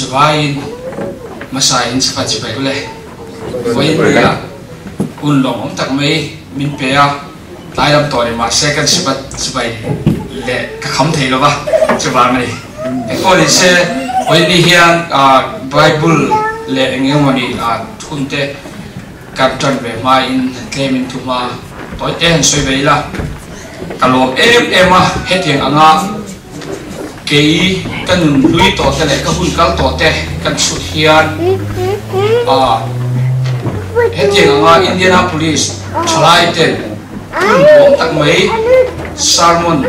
Zavaiin hmasa in chhaka chibai ule. Vawiin nia hun lawmawm tak mai min pe a, tlai lam tawh ni mahse kan sipat chibai leh ka kham thei lova chuvang a ni. Engpawh ni se vawiin ni hian Bible leh eng emawni hun te kan tan ve hmain tlemin thu hma tawi te han sawi ve ila ka lawm em em a, hetiang anga Kei ka nun hlui tawh te leh ka hun kal tawh te kan chhut hian hetiang anga Indianapolis thalai ten hun duhawm tak mai sermon,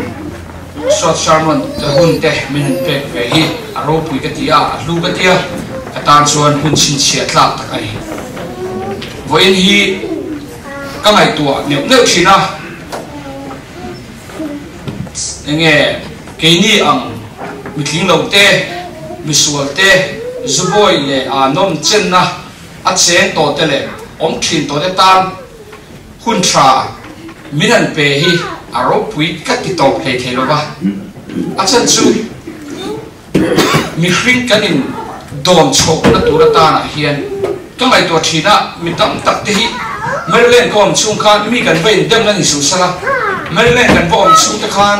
short sermon ka hun te min han pek ve hi a ropui ka ti a, a hlu ka ti a, ka tan chuan hun chhinchhiah tlak tak a ni. Vawiin hi ka ngaihtuah neuh neuh thin a. Enge keini ang mitling lo te, misual te, zubawi leh aa nawm chenna a cheng tawh te leh awm thin tawh te tan hun tha min han pe hi a ropui ka ti tawp hlei thei lo va. A chhan chu mihring kan in dawn chhohna tur atanah hian ka ngaihtuah thin a, mi tam tak te hi Maryland ka awm chhung khan mi kan va indemna ni suh sela, Maryland kan va awm chhung te khan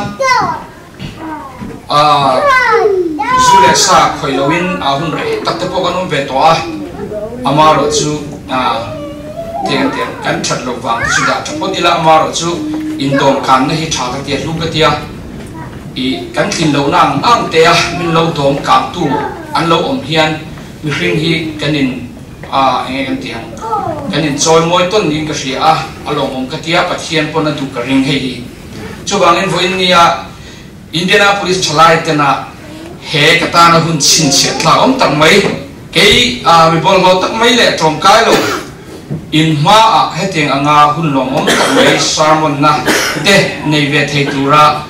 aah zu leh sa khawih loin aa hun rei tak te pawh kan awm ve tawh a, amaherawh chu aah tiang tiang kan that loh vang te chu dah tha phawt ila, amaherawh chu indawm kanna hi tha ka tia, hlu ka tia. I kan tlin lohna ang ang te a min lo dawm kangtu an lo awm hian mihring hi kan in a enge kan tih ang kan in chawi mawi tawn niin ka hria a, a lawmawm ka tia Pathian pawn a duh ka ring hei hi. Chuvangin vawiin nia Indianapolis thalai tena he ka tana hun chhinchhiah tlak awm tak mai kei a mi bawlhhlawh tak mai leh tawngkai lo In hmaah hetiang anga hun lawmawm tak mai sermon-na te nei ve thei tura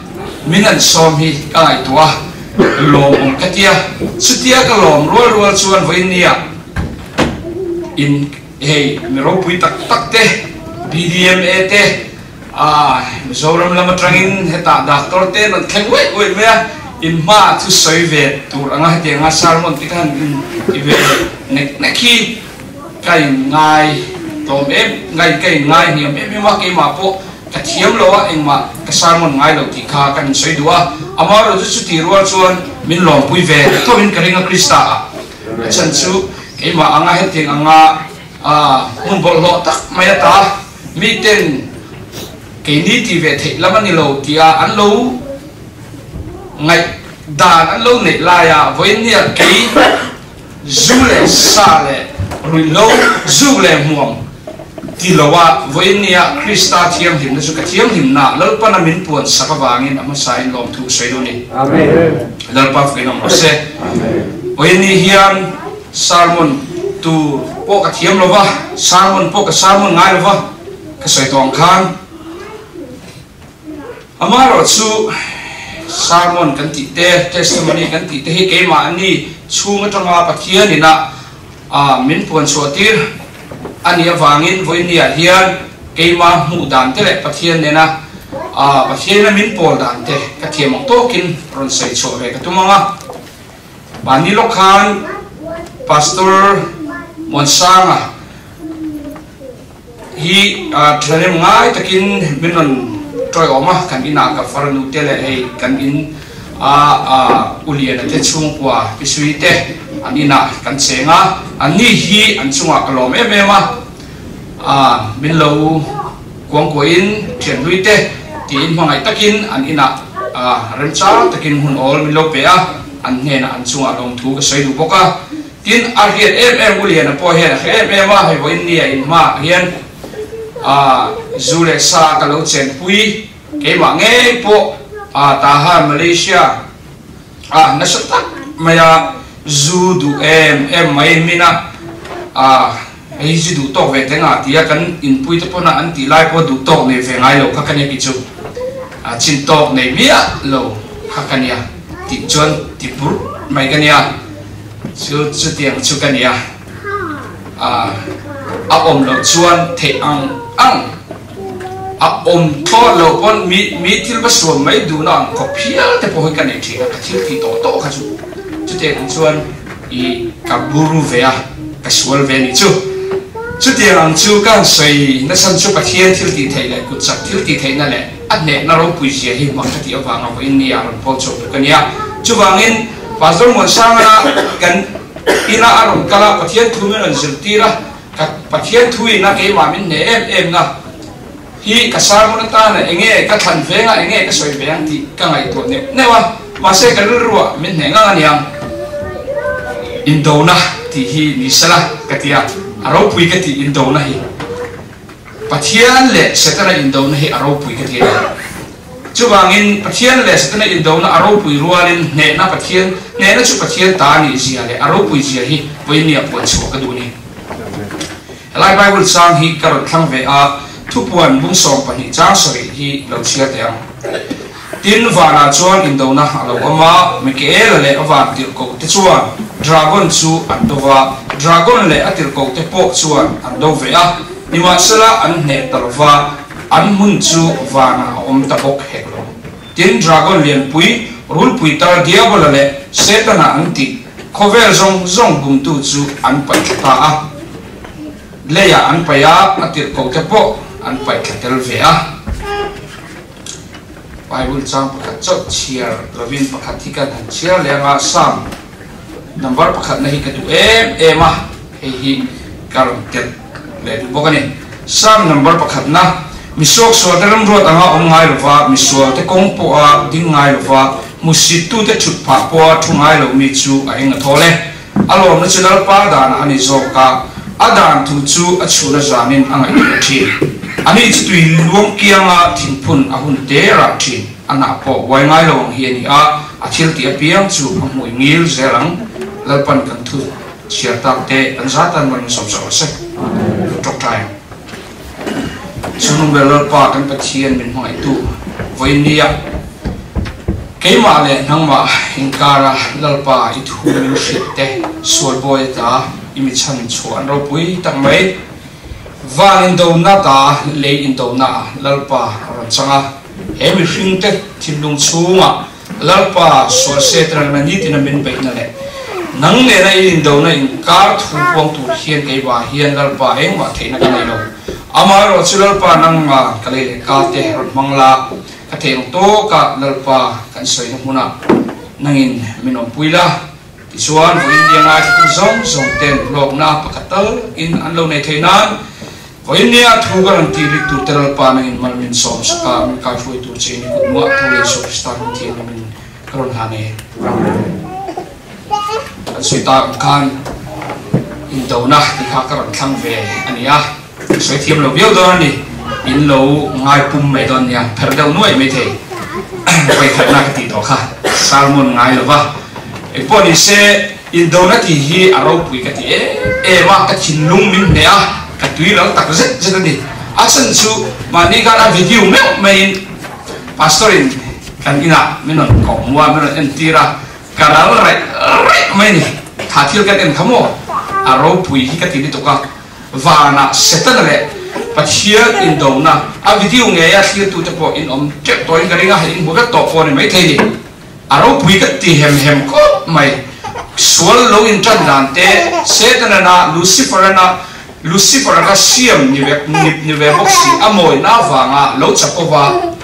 min an sawm hi ka ngaihtuah a, lawmawm ka tia. Chutia ka lawm rual rual chuan vawiinnia in hei mi ropui tak tak te, BDMA te, Mizoram lam atangin hetah doctor te rawn thleng uaih uaih mai a, in hmaah chu sawi ve tur anga hetiang anga sermon te kha han ti ve nek nek hi. Ka in ngai tlawm em ngai ka in ngai hniam em em a, keimah pawh ka thiam lo a, engmah ka sermon ngai lo tih kha kan insawi duh a, amaherawh chu chuti rual chuan min lawmpui ve tho in ka ring a Krista ah a chhan chu keimah anga hetiang anga hmun bawlhhlawh tak mai ata miten keini ti ve theih lam a ni lo tia an lo ngaih dan an lo neih laia vawiin kei Zu leh sa leh ruihhlo, zuk leh hmuam ti loa vawiin nia Krista thianghlimna chu ka thianghlimna Lalpana min puan sak avangin a hmasain lawmthu sawi duh a ni. Lalpa fuiin awm rawh se. Vawiin ni hian sermon tur pawh ka thiam lova, sermon pawh ka sermon ngai lova, ka sawi tawh ang khan, Amaherawh chu sermon kan tih te, testimony kan tih te hi keimahni chhung atanga Pathian ina min puan chhuah tir a nih avangin vawinia hian keima hmuh dan te leh Pathian nena Pathian ina min pawl dan te ka thiam ang tawkin rawn sawi chhuah ve ka tum ang a. Mahni lawk khan Pastor Muansanga Hi thlanem ngai takin min rawn tawiawm a, kan inah ka farnu te leh hei kan in a Uliana te chhungkua Pisui te an inah kan cheng a, anni hi an chungah ka lawm em em a, min lo kuangkuahin thianhlui te tiin hmangaih takin an inah remchang takin hun awl min lo pe a, an hnenah an chungah lawmthu ka sawi duh bawk a. Tin, a hriat em em U Liana pawh hian a hre em em a, hei vawiin nia in hmaah hian zu leh sa ka lo chenpui, keimah ngei pawh Tahan Malaysia ah nasa tak maia zu duh em em mai min a, hei hi chu duh tawk ve teng a tia kan inpui te pawn a an tih lai pawh duh tawk nei ve ngai lo kha ka nia kei chu, chin tawk nei miah lo kha ka nia tih chuan ti pur mai ka nia. Chu chutiang chu ka nia. A awm loh chuan theih ang ang. A awm thlawt loh pawn mi mi thil va suam mai duhna ang khawp hial te pawh hi ka nei thin a, ka thil tih tawh tawh kha chu. Chutiang ang chuan I ka buru ve a, ka sual ve nih chu. Chutiang ang chu ka han sawi nachhan chu Pathian thil tih theih leh kut chak thil tih theihna leh a hnehna ropui zia hi mak ka tih avanga vawiin ni ah rawn pawl chhuak tuk a nia. Chuvangin Pastor Muansanga kan ina a rawn kal a, Pathian thu min rawn zirtir a, ka Pathian thu ina keimah min hneh em em na hi ka sermon atana enge ka thlan veng a, enge ka sawi ve ang tih ka ngaihtuah neuh neuh a, mahse ka rilruah min hneh ngang a niang. Indona tih hi ni sela ka ti a, a ropui ka tih indona hi Pathian leh Setana indona hi a ropui ka ti a ni. Chuvangin Pathian leh Setana indona a ropui rualin hnehna Pathian hnehna chu Pathian ta nih zia leh a ropui zia hi vawinia puan chhuah ka duh a ni. Helai Bible chang hi ka rawn thlang ve a, thupuan bung 12 chang sarih hi lo chhiar teh ang. Tin, vanah chuan indona a lo awm a, Mikaela leh a van tirhkoh te chuan dragon chu an do va, dragon leh a tirhkoh te pawh chuan an do ve a, nimahsela an hneh ta lo va, an hmun chu vanah a awm ta bawk hek lo. Tin, dragon lianpui, rulpui tar Diabola leh Setana an tih khawvel zawng zawng bumtu chu an paih thla ta a. Leiah an paih a, a tirhkoh te pawh an paih thla tel ve a. Bible chang pakhat chauh chhiar lovin pakhat hi kan han chhiar leh anga Psalm number pakhatna hi ka duh em em a, hei hi ka rawn telh leh duh bawk a ni. Psalm number pakhatna, Mi suaksualte remruat anga awm ngai lova, misualte kawng pawha ding ngai lova, hmusittute thut phah pawha thu ngai lo mi chu a eng a thawl e. A lawmna chu Lalpa danah a ni zawk a, a dan thu chu a chhun a zanin a ngaihtuah thin. Ani chu tui luang kianga thingphun a hun te rah thin, a hnah pawh uai ngai lo ang hi a ni a, a thil tih apiang chu a hmui ngil zel ang. Lalpan kan thu chhiar tak te kan zat tan mawlh in sawm sak rawh se. Tawngtai ang. Chungnung ber Lalpa kan Pathian min hmangaihtu vawiin nia keimah leh nangmah inkara Lalpa i thu min hrilh te sual bawi ata i mi chhan chhuah an ropui tak mai. Van indona ta lei indona ah Lalpa a rawn chang a, he mihring te thinlung chhungah Lalpa sual Setana nitina min beihna leh nang nena i indona inkar thu puang tur hian keimah hian Lalpa engmah theihna ka nei lo. Amaherawh chu Lalpa nangma ka lei leh ka te rawn hmang la, ka theih ang tawkah Lalpa kan sawina hmunah nangin min awmpui la. Tichuan vawiin nia ngaithlatu zawng zawng ten hlawkna pakhat tal in an lo nei thei nan vawiin nia thu ka rawn tih rik tur te Lalpa nangin mal min sawm sak a, min kaihruai tur che in i kut muah tho leh Isua Krista min thianghlim in ka rawn hlan e. Kan sawi tak ang khan indona tih kha ka rawn thlang ve a ni a, ka sawi thiam lo viau dawn a ni, in lo ngai pum mai dawn nia, pherh deuh nuaih mai thei vawikhatna ka tih tawh kha sermon ngai lo va, engpawh ni se indona tih hi a ropui ka ti em em a, ka thinlung min hneh a, ka tui ral tak zet zet a ni, a chhan chu mahni khan a video meuh maiin pastor in kan inah min rawn kawh hmu a, min rawn entir a. Ka ral raih raih mai ni. Tha thil kan en kha maw? A ropui hi ka ti lutuk a. Vanah Setana leh Pathian indona a video ngeia thlirtute pawh in awm teuh tawhin ka ring a, in hmu vek tawh pawh a ni maithei ni. A ropui ka ti hem hem khawp mai. Sual lo intan dan te, Setana-na, Lucifer-a-na, Lucifer-a kha siam ni ve ni ve bawk si, a mawina avanga lo chakova,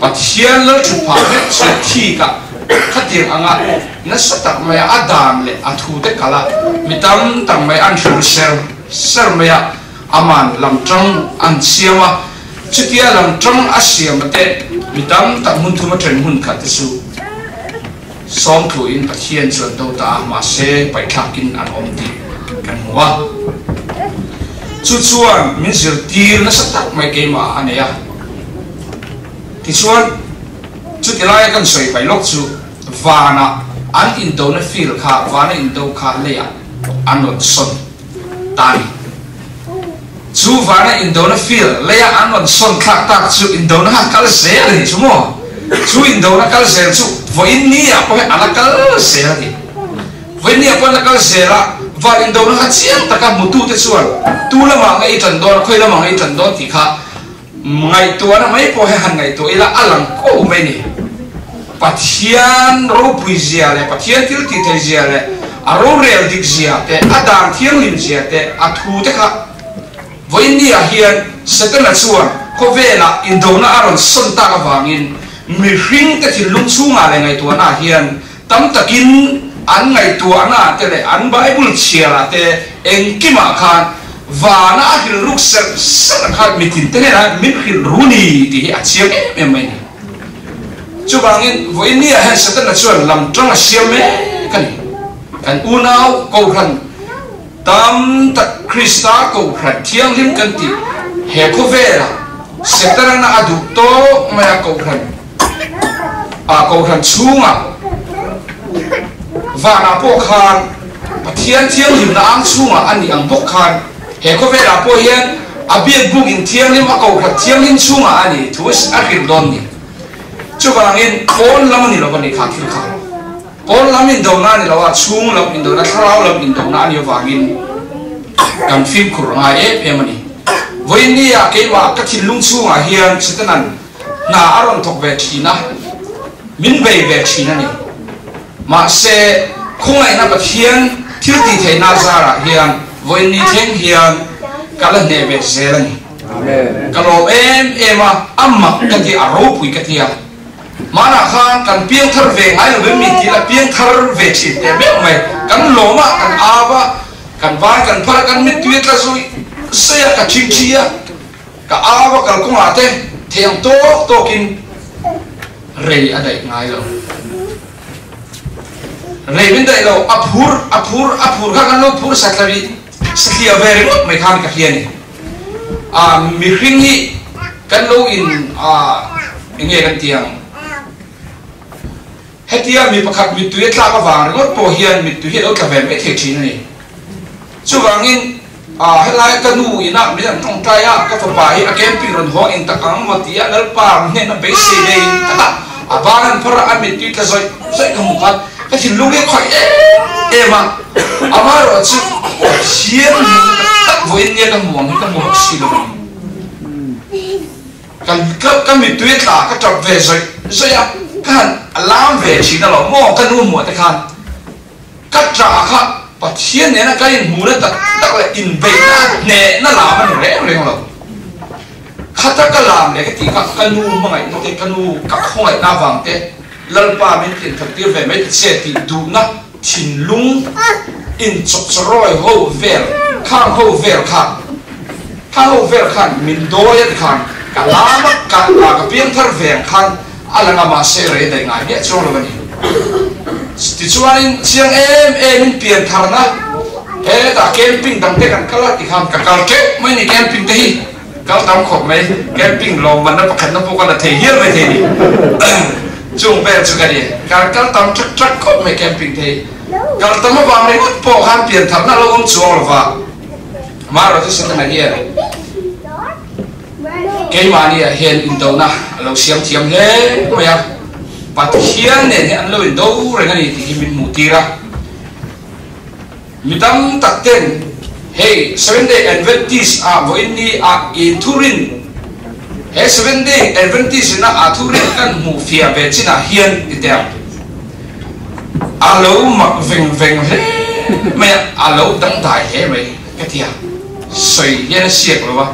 Pathian lal thut phah vek chu thik ah khatiang anga nasa tak mai a a dan leh a thu te kal a, mi tam tak mai an hril ser ser mai a, aman lam tang an siam a, chutia lam tang a siam a te mi tam tak hmun thum a then hmun khat te chu sawm thu in Pathian chu an do ta a, mahse paihthlak in an awm tih kan hmu a, chu chuan min zirtir nasa tak mai keimah a nei a. Tichuan, chuti laia kan sawi pai lawk chu vana an indona feel kha, vana indo kha leiah an rawn sawn ta a ni. Chu vana indona feel leia an rawn sawn thlak tak chu indona kha kal zel a ni chu maw? Chu indona kal zel chu vawiin ni-ah pawh hi a la kal zel a ni. Vawiin ni-ah pawh a la kal zel a, van indona kha chiang taka hmutute chuan tu lamah nge i tan dawn a, khawi lamah nge i tan dawn tih kha Ngaihtuahna mai pawh hi han ngaihtuah ila a lang ko mai ni. Pathian ropui zia leh Pathian thil tih thei zia leh A rorel dik zia te, a dan thianghlim zia te, a thu te kha vawiinniah hian Setana chuan khawvelah indona a rawn sawn tak avangin mihringte thinlung chhungah leh ngaihtuahnaah hian tam takin an ngaihtuahnaah te leh an Bible chhiarah te engkimah khan vana a hrilhruk serh serh kha mitinte hnenah min hrilh ru ni tih hi a chiang em em mai a ni. Chuvangin, vawiinniah hian Setana chuan lam tang a siam mek a ni. Kan unau Kohhran tam tak Krista Kohhran thianghlim kan tih he khawvelah Setana a duh tawk mai a Kohhran ah Kohhran chhungah vanah pawh khan Pathian thianghlimna ang chhungah a nih ang bawk khan he khawvelah pawh hian a biak buk in thianghlim a Kohhran thianghlim chhungah a nih thu a hrilh dawn ni. Chuvangin pawn lam a ni lo a ni kha thil kha. Pawn lam indona a ni lo a, chhung lam indona, thlarau lam indona a nih avangin kan fimkhur a ngai em em a ni. Vawiinnia keimah ka thinlung chhungah hian Setanan hna a rawn thawk ve thin a, min bei ve thin a ni. Mahse, khawngaihna Pathian thil tih theihna zarah hian vawiinni thleng hian ka la hneh ve zel a ni. Ka lawm em em a, a mak ka ti a, a ropui ka ti a. Hmanah khan kan piang thar ve ngai lo em mi tih la piang thar ve thin teh meuh mai. Kan lawm a, kan au a, kan vai kan phar a, kan mittui a tla zui zui a, ka thingthi a, ka au a kalkawngah te thei ang tawk tawkin rei a daih ngai lo. Rei min daih lo, a phur, a phur, a phur kha kan lo phur satla rih, satliah ve ringawt mai khan ka hria a ni. A mihring hi kan lo in a enge kan ti ang? Hetia mi pakhat mittui a tlak avang ringawt pawh hian mittui hi a lo tla ve mai thei thin a ni. Chuvangin a helai ka nu ina min an tawngtai a, ka fapa hi a camping rawn haw eng tak ang maw tia Lalpa hnena beisei nei taka a ban an phar a, a mittui tla zawih zawih ka hmu khan ka thinlung hi a khawih em em a. Amaherawh chu Pathian hmuhna tak tak vawiin nia ka hmu ang hi ka hmu hauh si lo a ni. Ka ka mittui a tla ka tap ve zawih zawih a, ka han lam ve thin alawm maw ka nu hmuh te khan ka tah kha Pathian nena ka inhmuhna tak tak leh inbeihna hnehna lam a ni reng reng lo. Khata ka lam leh ka tih kha ka nu hmangaihna te ka nu ka khawngaihna avang te Lalpa min tinthat tir ve mai ta che tih duhna Thinlung inchawkchawrawi ho vel khang ho vel khan khang ho vel khan min dawi a ti khan ka lam a ka ka piangthar veng khan a lang a mahse rei daih ngai miah chuang lo a ni. Tichuanin chiang em em in piantharna hetah camping dang te kan kal a ti khan ka kal teuh mai a ni camping te hi kal tam khawp mai camping lawmmanna pakhatna pawh ka la thei hial mai thei ni chung vel chu ka ni kal kal tam trak trak khawp mai camping te hi kal tam avang ringawt pawh khan pian tharna a lo awm chuang lova marawh chu Setana hian keimahni ah hian indona a lo siam thiam hle mai a Pathian nen hi an lo indo reng a ni tih hi min hmuh tir a. Mi tam tak ten hei Seventh Day Adventist ah vawiin ni ah in thurin he Seventh Day Adventist ina a thurin kan hmuh fiah ve chin ah hian ti teh ang. A lo mak veng veng hle mai a, a lo dangdai hle mai ka ti a, sawi hian a siak lo a.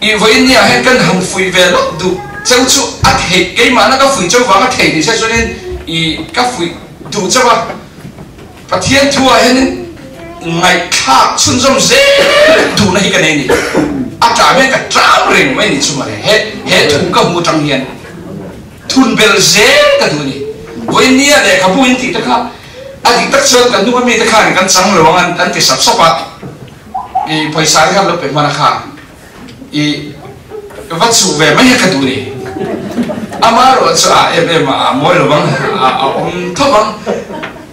I vawiin ni ah hian kan han fuih ve lawk duh cheu chu a theih, keimahna ka fuih cheu vang a thei ni se chuanin i ka fuih duh cheu a, Pathian thu ah hianin ngaihthlak chhunzawm zel duhna hi ka nei ni, a ṭah hian ka ṭam reng mai ni chu mawle, he he thu ka hmu aṭang hian thun bel zel ka duh ni, vawiin ni ah lehkhabu in tih te kha a dik tak chuan kan hnunga mite khan kan chang lo ang an ti sap sap a. I pawisa te khan lo pe hman a kha i va chhuh ve mai hi ka duh ni. Ama erawh chu a em em a mawi lo vang a awm tho vang.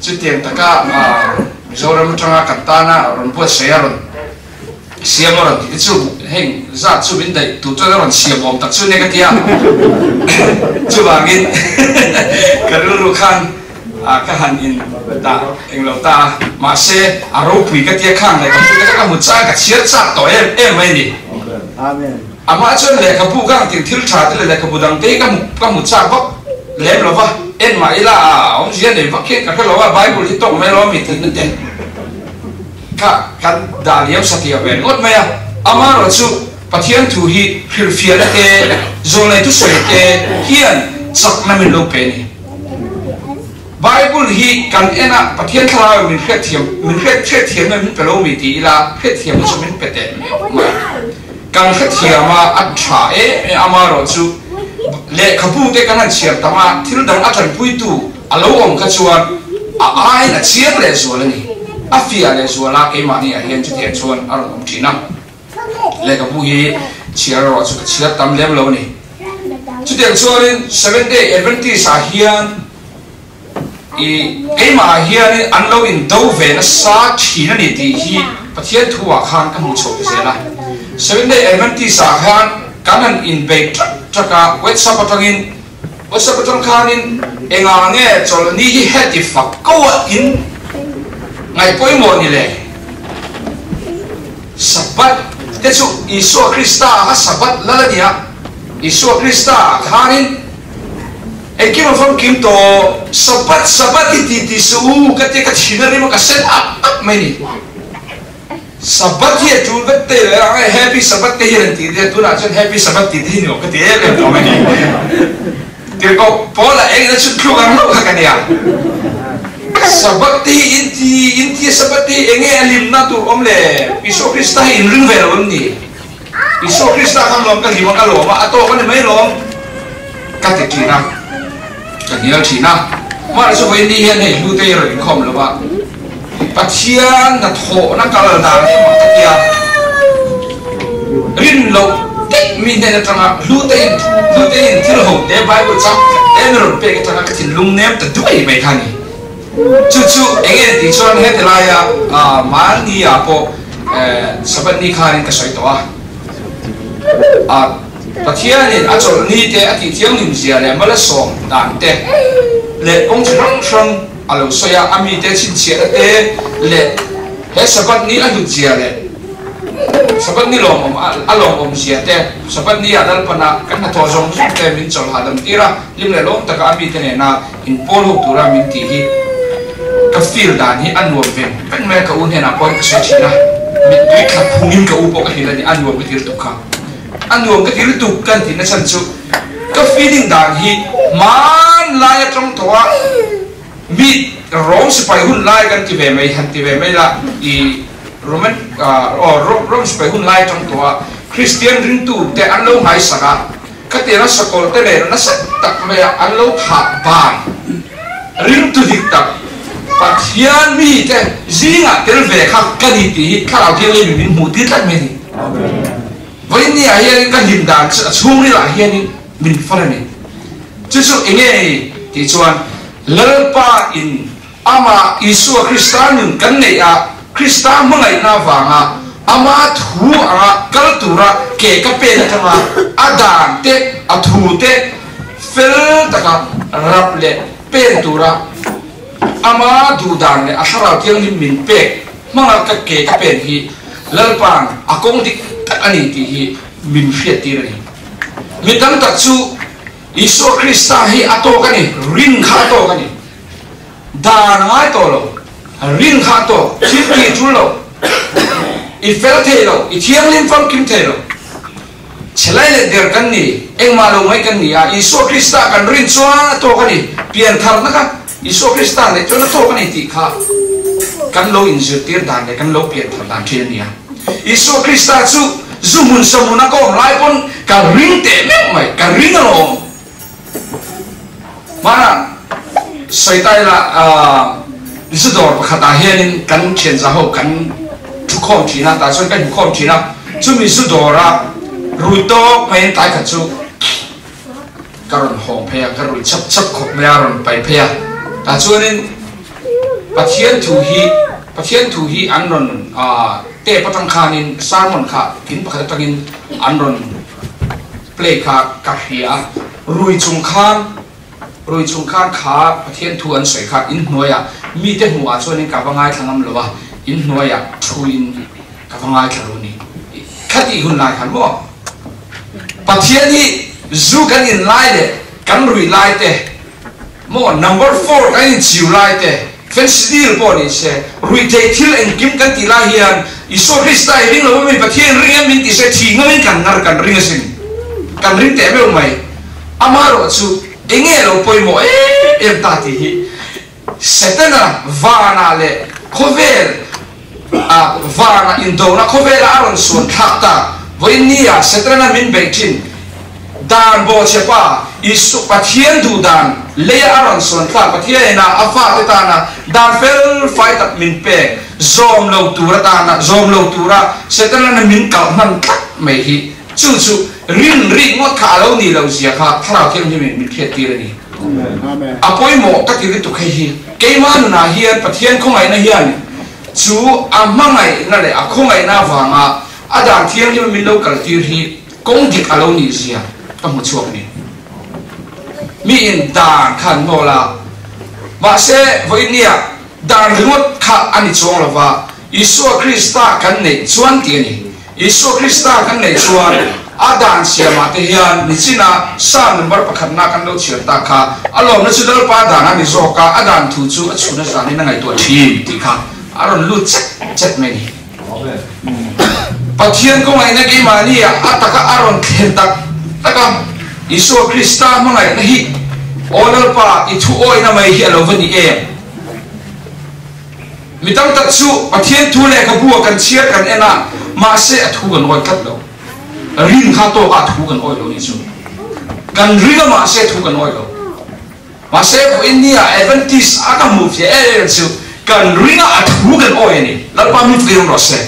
Chutiang taka Mizoram atanga kan tana rawn buatsaih a rawn siam a rawn tih te chu heng zat chu min daih tur chuan a rawn siam awm tak chu nia ka ti a. Chuvangin ka rilru khan A ka han in dah eng lo ta a, mahse a ropui ka tia khang lehkhabu te kha ka hmu chang ka chhiar chak tawh em em mai a ni. Amah chuan lehkhabu ka ang tih thil tha te leh lehkhabu dang te hi ka hmu ka hmu chak vak lem lo va. En mah ila a awmzia nei vak hian ka hre lo a, Bible hi tawng mai lo a mi tihna te kha kan dah liam satliah ve ringawt mai a. Amaherawhchu Pathian thu hi hrilhfiahna te, zawlnei thusawi te hian chakna min lo pe a ni. Bible hi kan en a, Pathian thlarau in min hriatthiam, min hriat hriatthiamna min pe lo mi ti ila, hriatthiamna chu min pe teh meuh mai. Kan hrethiam a, a tha em em amaherawhchu lehkhabu te kan han chhiar tam a, thil dang a tanpuitu a lo awm kha chuan a aiin a chiang lehzual a ni. A fiah lehzual a, keimahni ah hian chutiang chuan a rawn awm thin a. Lehkhabu hi chhiar erawh chu ka chhiar tam lem lo a ni. Chutiang chuanin Seventh Day Adventist ah hian i keimah ah hianin an lo indo ve nasa thin a ni tih hi Pathian thu ah khan ka hmu chhoh zel a. Seventh Day Adventist ah khan kan han inbei trak trak a, WhatsApp atangin WhatsApp atang khanin engah nge chawlhni hi heti fak ko a in ngaih pawimawh ni le? Sabbath te chu Isua Krista a Sabbath lal a ni a, Isua Krista ah khanin engkim a famkim tawh, Sabbath Sabbath i ti ti suh u ka tia ka thin a rim a ka sen ap ap mai ni. Sabbath hi a tul vek te leh ang e, Happy Sabbath te hian an ti te a, tunah chuan Happy Sabbath tih te hi ni awm ka ti em em tawh mai ni. Tirhkoh Paula engin a chhut thluk ang hlauh kha ka nia. Sabbath te hi in ti, in ti a Sabbath te hi enge a hlimna tur awm le? Isua Krista hi in ring ve lo em ni? Isua Krista khan lawm ka hlim a, ka lawm a, a tawk a ni mai lawm ka ti thin a, ka hnial thin a. Mahni chu vawiin ni hian hei hlu te hi a rawn inkhawm lo va, Pathian hnathawhna kal dan hi mak ka tia, rin loh daih mi hnen atanga hlu te in hlu te in thil ho te Bible chang khat te an rawn pek atanga ka thinlung nem ta duai mai kha a ni. Chu chu eng nge tih chuan heti laia mahni ah pawh Sabbath ni khanin ka sawi tawh a, a Pathianin a chawlhni te a tih thianghlim zia leh malasawm dan te leh kawng chi hrang hrang A lo sawi a, a mite chhinchhiahna te leh he Sabbath ni a hlut zia leh Sabbath ni lawmawm a lawmawm zia te, Sabbath ni ah Lalpana kan hnathawh zawng zawng te min chawlh hahdam tir a, hlim leh lawm taka a mite nena inpawl ho tura min tih hi ka feel dan hi a nuam veng veng mai a, ka u hnenah pawhin ka sawi thin a, mittui thla phungin ka u pawh ka hrilh a ni, a nuam ka ti lutuk kha, a nuam ka ti lutuk ka tihna chhan chu ka feeling dan hi hmanlai atang tawh a. Mi Rom sipai hun lai kan ti ve mai, han ti ve mai la, i Roman aw Rom sipai hun lai atang tawh a Kristian ringtu te an lo nghaisak a, khatianga sakawlh te nen nasa tak mai a an lo thah ban ringtu dik tak Pathian mi te zingah tel ve kha ka ni tih hi Thlarau Thianghlim in min hmuh tir tlat mai a ni. Vawiin ni ah hianin ka hlim dan chu a chhungril ah hianin min far a ni. Chu chu enge ni tih chuan Lalpa in Amah Isua Krista nun kan neih a, Krista hmangaihna avanga Ama thu anga kal tura ke ka pen atanga a dan te, a thu te fel taka rap leh pen tura Ama duhdan leh a Thlarau Thianghlim min pek hmanga ka ke ka pen hi Lalpa'n a kawng dik tak a ni tih hi min hriattir a ni. Mi tam tak chu Isua Krista hi a tawk a ni, rin kha a tawk a ni. Dan a ngai tawh lo, rin kha a tawk, thil tih tul lo, i fel thei lo, i thianghlim famkim thei lo. Chhelai leh der kan ni, engmah lo ngaih kan ni a, Isua Krista kan rin chuan a tawk a ni, piantharna kha Isua Krista neih chuan a tawk a ni tih kha kan lo inzirtir dan leh kan lo pianthar dan thin a ni a. Isua Krista chu zu hmun sa hmun a ka awm lai pawn ka ring teh meuh mai, ka ring alawm. Hmana sawi ta ila zu dawr pakhat ah hianin kan thianza ho kan thu khawm thin a, tah chuan ka hmu khawm thin a, chumi zu dawr a rui tawk maiin tlai khat chu ka rawn hawng phei a, ka rui chap chap khawp mai a, rawn pai phei a, tah chuanin Pathian thu hi Pathian thu hi an rawn tape atang khanin sermon kha in pakhat atangin an rawn play kha ka hria a, rui chung khan rui chung khan kha Pathian thu an sawi kha in hnuaiah mite hmuhah chuanin ka va ngaithla ngam lo a, in hnuaiah thuin ka va ngaithla lo a ni. Khatih hun lai khan maw Pathian hi zu kan in lai leh kan rui lai te. Maw number four kan inchiu lai te, Phensidyl pawh ni se, ruihtheih thil engkim kan tih lai hian Isua Krista i ring lo a mi Pathian ring em min ti se thih ngawin kan ngar kan ring asin. Kan ring teh meuh mai. Amaherawh chu enge lo pawimawh em em ta tih hi Setana vanah leh khawvel ah vanah indona khawvela a rawn suan thlak ta. Vawiin nia Setana min beih thin dan bawhchhe pa Isu Pathian duh dan leia a rawn suan thlak Pathian ina a fate tana dan fel fai tak min pek zawm lo tur atana zawm lo tura Setana min kalh hman tlat mai hi chu chu rin rik ngawt kha a lo nih loh zia kha Thlarau Thianghlim in min hriat tir a ni. A pawimawh ka ti lutuk hei hi. Keimah nunah hian Pathian khawngaihna hian chu a hmangaihna leh a khawngaihna avanga a dan thianghlim min lo kaltir hi kawng dik a lo nih zia ka hmu chhuak a ni. Miin dan kha an hnawl a, mahse vawinia dan ringawt kha a ni chuang lova, Isua Krista kan neih chuan tih a ni. Isua Krista kan neih chuan a dan siamah te hian nichina Psalm number pakhatna kan lo chhiar tak kha a lawmna chu Lalpa dan a ni zawk a, a dan thu chu a chhun a zanin a ngaihtuah thin tih kha a rawn lut chet chet mai a ni. Pathian kawngaihna keimahni ah a taka a rawn thlen tak tak a, Isua Krista hmangaihna hi Aw Lalpa i thu awihna mai hi a lo va ni em? Mi tam tak chu Pathian thu lehkhabu ah kan chhiar kan en a, mahse a thu kan awih tlat lo. Rin kha tawk ah thu kan awih lo nih chu. Kan ring a mahse thu kan awih lo. Mahse vawiin ni ah Adventist a ka hmuh fiah em em chu kan ring a a thu kan awih a ni. Lalpa min fir rawh se.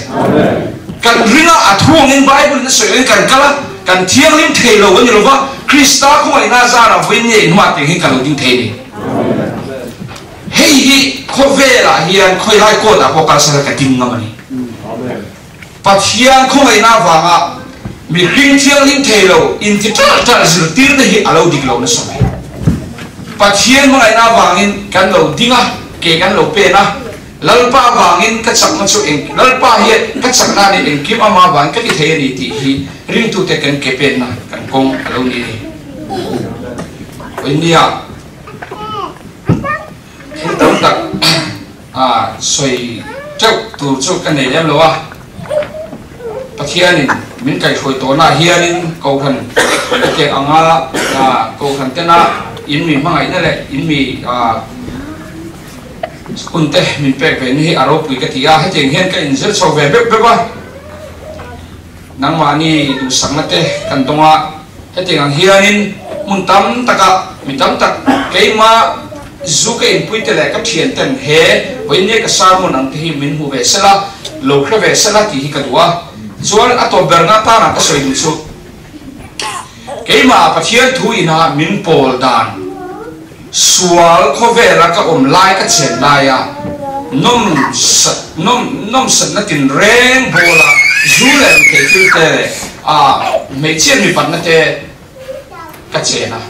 Kan ring a a thu angin Bible in a sawi angin kan kal a, kan thianghlim thei lo a ni lova, Krista khawngaihna zarah vawiin ni ah inhma tih hi ka lo ding thei a ni. Hei hi khawvelah hian khawilai court ah pawh kalsala ka ding ngam a ni. Pathian khawngaihna avanga mihring thianghlim thei lo inti ṭalh ṭalh zirtirna hi a lo dik lo nasa mai. Pathian hmangaihna avangin kan lo ding a, ke kan lo pen a, Lalpa avangin ka chakna chu eng, Lalpa hi ka chakna a ni, engkim ama avangin ka ti thei a ni tih hi ringtute kan ke penna kan kawng a lo ni a ni. Nia. Thil tam tak a sawi teuh tur chu ka nei lem lo a, Pathianin min kaihhruai tawhnaah hianin Kohhran ka kek anga Kohhran tena in mi hmangaihna leh in mi hun te min pek ve na hi a ropui ka ti a, hetiang hian ka inzir chho ve beuh beuh a, nangmahni duhsakna te kan dawng a. Hetiang ang hianin hmun tam takah mi tam tak keima zu ka inpui te leh ka thian ten he vawiin ka sermon ang te hi min hmu ve sela, lo hre ve sela tih hi ka duh a. Chuan a tawp berna atana ka sawi duh chu keimah Pathian thu ina min pawl dan sual khawvela ka awm lai ka chen laia nawm nawm nawmsatna tinreng bawla zu leh ruthei thil te leh A hmeichhia mipatna te ka chen a,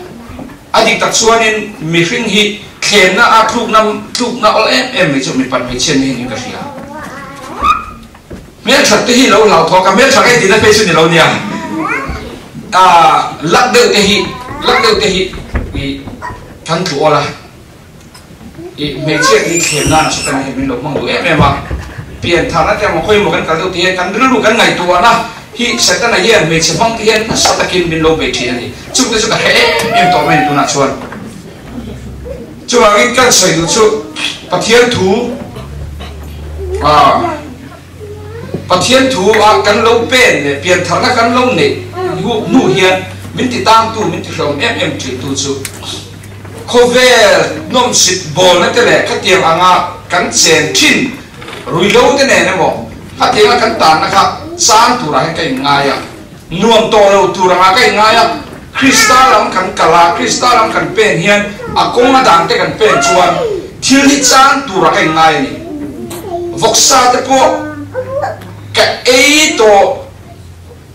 a dik tak chuanin mihring hi thlenna a tlukna tlukna awl em em mai chu mipat hmeichhia ni hian ka hria. Hmelthat te hi lo hlauthawk a, hmeltha ka intihna phei chu ni lo nia. A lak deuh te hi lak deuh te hi i kan tlu awl a. I hmeichhia hi thlem nan a sawt a ni, min lo hmang duh em em a. Pian tharna te emaw khawi emaw kan kal deuh te hian kan rilru kan ngaihtuahna hi Setana hian hmeichhe hmang te hian nasa takin min lo bei thin a ni. Chung te chu ka hre em em tawh mai a ni tunah chuan. Chuvangin kan sawi duh chu Pathian thu ah Pathian thu a kan lo pen leh pian tharna kan lo neih hnu hian min ti tangtu min ti hlawm em em thintu chu Khawvel nawmsit bawlna te leh khatiang anga kan chen thin ruilo te nen emaw khatianga kan tanna kha chang turah hian ka inngai a, nuam tawh lo tur anga ka inngai a, Krista lam kan kal a, Krista lam kan pen hian a kawng a dan te kan pen chuan thil hi chang turah ka inngai a ni. Vawksa te pawh ka ei tawh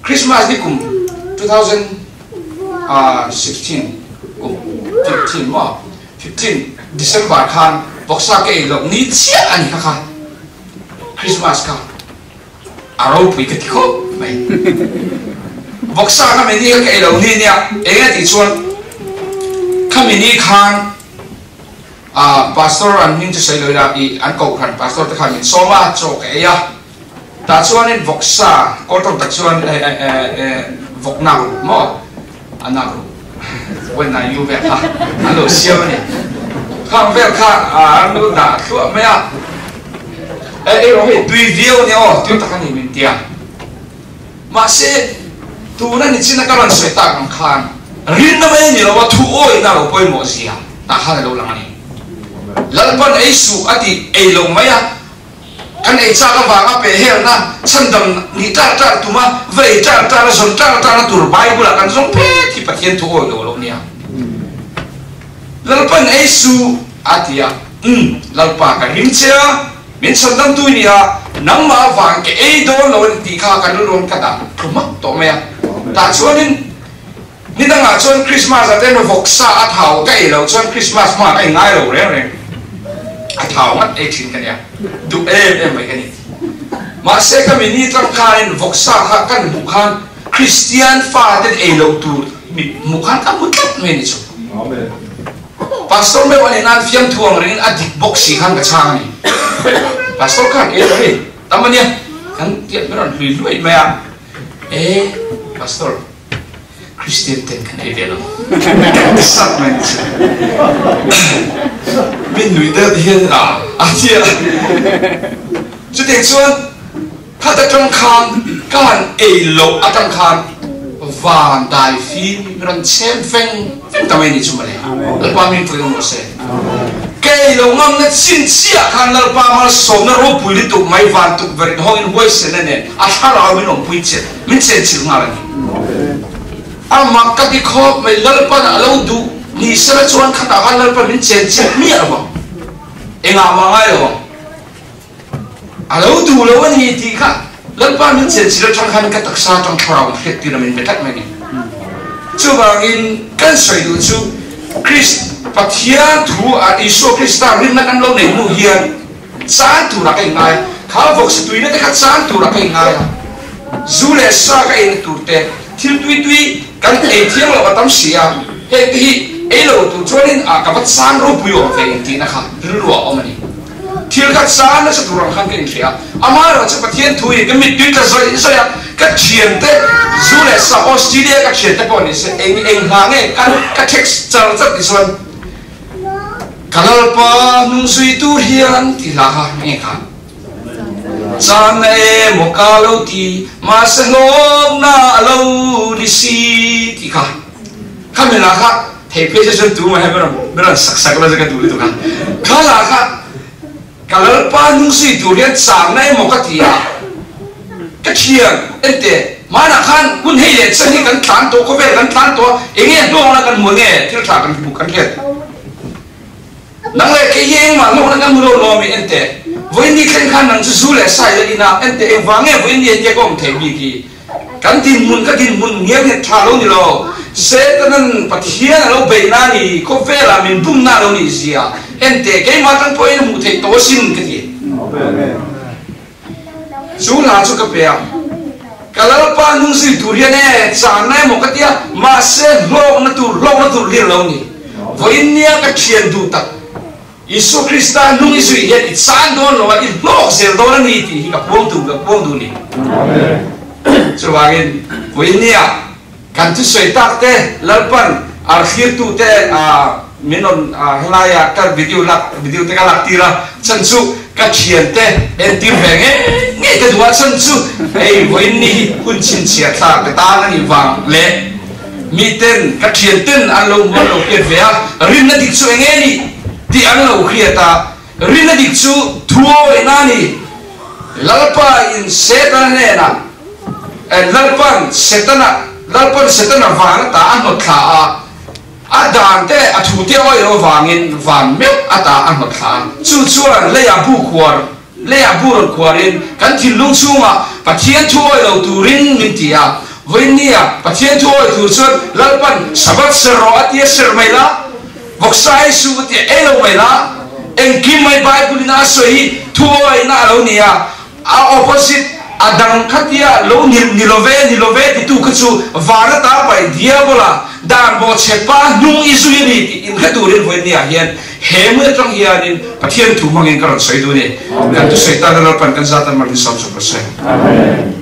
Christmas ni kum 2000. 16 kum 15 maw 15 December khan vawksa ka ei loh ni chiah a ni kha kha Christmas kha a ropui ka ti khawp mai vawksa kha mini kha ka ei loh ni nia eng a tih chuan khami ni khan. Ah Pastor an hming chu sawi lo ila ih an kohhran Pastor te khan min sawm a, chaw ka ei a. Tah chuanin vawksa kawl tawng tak chuan eh eh eh eh vawk nak ruh maw a nak ruh when I yu vel kha an lo siam a ni. Khang vel kha an lo dah thluah mai a. Eh ei rawh hei tui viau a nia aw tui tak a ni min ti a. Mahse tuna nichina ka rawn sawi tak ang khan rinna mai a ni lo a, thu awihna lo pawimawh zia tah khan a lo lang a ni. Lalpan ei suh a tih ei lo mai a, kan ei chak avanga pehhelna chhandam nih tar tar tum a, va ei tar tar a, zawn tar tar a tur Bible ah kan zawng phet hi Pathian thu awih lo a lo nia. Lalpan ei suh a ti a, Umm, Lalpa ka ring che a, min chhandamtu i ni a, nangmah avang ka ei dawn lo a ni tih kha ka rilruam ka dah thlu hmak tawh mai a. Tah chuanin ni dangah chuan Krismas ah te vawksa a thau ka ei loh chuan Krismas hma ka inngai lo reng reng, a thau ngat ei thin ka nia, duh em em mai ka ni. Mahse ka mi ni tlang khanin vawksa kha kan hmuh khan Kristian fa ten ei loh tur mi hmuh khan ka hmu tlat mai a ni chu. Pastor meuh a nih nan fiamthu ang ringin a dik bawk si khan ka chhang a ni. Pastor khan ei lo hei tam a nia kan tiat ber rawn hlui hluai mai a. E Pastor Kristian ten kan ei ve lo kan ti sap mai a ni chu. Min nui deuh ti hian a a tia. Chutiang chuan Khat atang khan ka han ei loh atang khan van dai fim rawn chhem feng feng ta mai ni chu mawle. Lalpa min pui rawh se. Ka ei lo ngamna chin chiah khan Lalpa malsawmna ropui lutuk mai van tukverh in hawngin huaisena nen a thlarau min awmpui chet min chen chilh nghal a ni. A mak ka ti khawp mai Lalpan a lo duh ni sela chuan khatah khan Lalpan min chen chilh miah lo ang. Engah mah ngai lo ang. A lo duh lo a ni tih kha Lalpa min chenchil atang khan ka taksa atang thlarau hriat tir a min pe tlat mai a ni. Chuvangin kan sawi duh chu Krist Pathian thu ah Isua Krista rinna kan lo nei hnu hian chan turah ka inngai a, kha vawksa tuina te kha chan turah ka inngai a, zu leh sa ka eina tur te thil tui tui kan ei thiang loh a tam si a, heng te hi ei lo tur chuanin ah ka va chan ropui awm ve intihna kha rilru ah a awm a ni. Thil kha chan nasa tur ang khan ka inhria a, amaherawh chu Pathian thu hi ka mittui tla zawih zawih a, ka thiante zu leh sa Australia ka thiante pawh ni se eng eng hla nge ka ka text char char ti chuan ka Lalpa hnung zui tur hian tih hla kha nge kha chan na emaw ka lo ti mahse hlawkna a lo ni si tih kha. Khami lah kha thei phei che chuan tu mah hian min rawn sak sak la chu ka duh lutuk a. Kha lah kha ka Lalpa hnung zui tur hian changna emaw ka ti a, ka thian ente hmanah khan hun hei leh chen hi kan tlan tawh, khawvel kan tlan tawh a, eng nge hlawkna kan hmu nge thil tha kan hmu kan hriat. Nang leh kei hi engmah hlawkna kan hmu lo lawm i ente vawiin ni thleng khan nang chu zu leh sai la in a, ente engvang nge vawiin ni hetia ka awm thei bik hi? Kan dinhmun ka dinhmun ngial nghet tha lo ni lo, Setanan Pathian a lo beih na ni, khawvelah min bum na lo nih zia ente keimah tang pawhin a hmuh theih tawh asin ka ti. Chu hla chu ka pe a, ka Lalpa hnung zui tur hian e chahna emaw ka ti a, mahse hlawkna tur hlawkna tur hlir lo ni. Vawiin nia ka thian duh tak. Isua Krista hnung i zui hian i chan dawn lo a, i hlawk zel dawn a ni tih hi ka puang duh, ka puang duh ni. Chuvangin Puinia kan thusawi tak te Lalpan ar thlirtu te min rawn helaia ka video lak video te ka lak tir a, chhan chu ka thian te entir ve ngei ngei ka duh a, chhan chu hei vawiin ni hi hun chhinchhiah thlak ka tan a nih vang leh Miten ka thianten an lo hmu an lo hriat ve a, rinna dik chu eng nge ni tih an lo hriat a, rinna dik chu thuawihna a ni. Lalpa in Setana hnenah, Lalpan Setana, Lalpan Setana van ata a hnawt thla a, a dan te a thu te awih loh avangin van meuh ata a hnawt thla a, chu chuan leiah bu khuar, Leiah bu rawn khuarin kan thinlung chhungah Pathian thu awih lo turin min ti a. Vawiinnia Pathian thu awih tur chuan Lalpan Sabbath ser rawh a tia ser mai la, vawksa ei suh a tia ei lo mai la, engkim mai Bible in a sawi hi thu awihna a lo ni a, a opposite a dang khatia lo ni ni lo ve ni lo ve titu kha chu van ata paih diabola dan bawhchhe pa hnung i zui a ni tih inhre turin vawiinnia hian. He hmun atang hianin Pathian thu hmangin ka rawn sawi duh a ni. Kan thusawi tana Lalpan kan zat a mal min sawm chawp rawh se. Amen.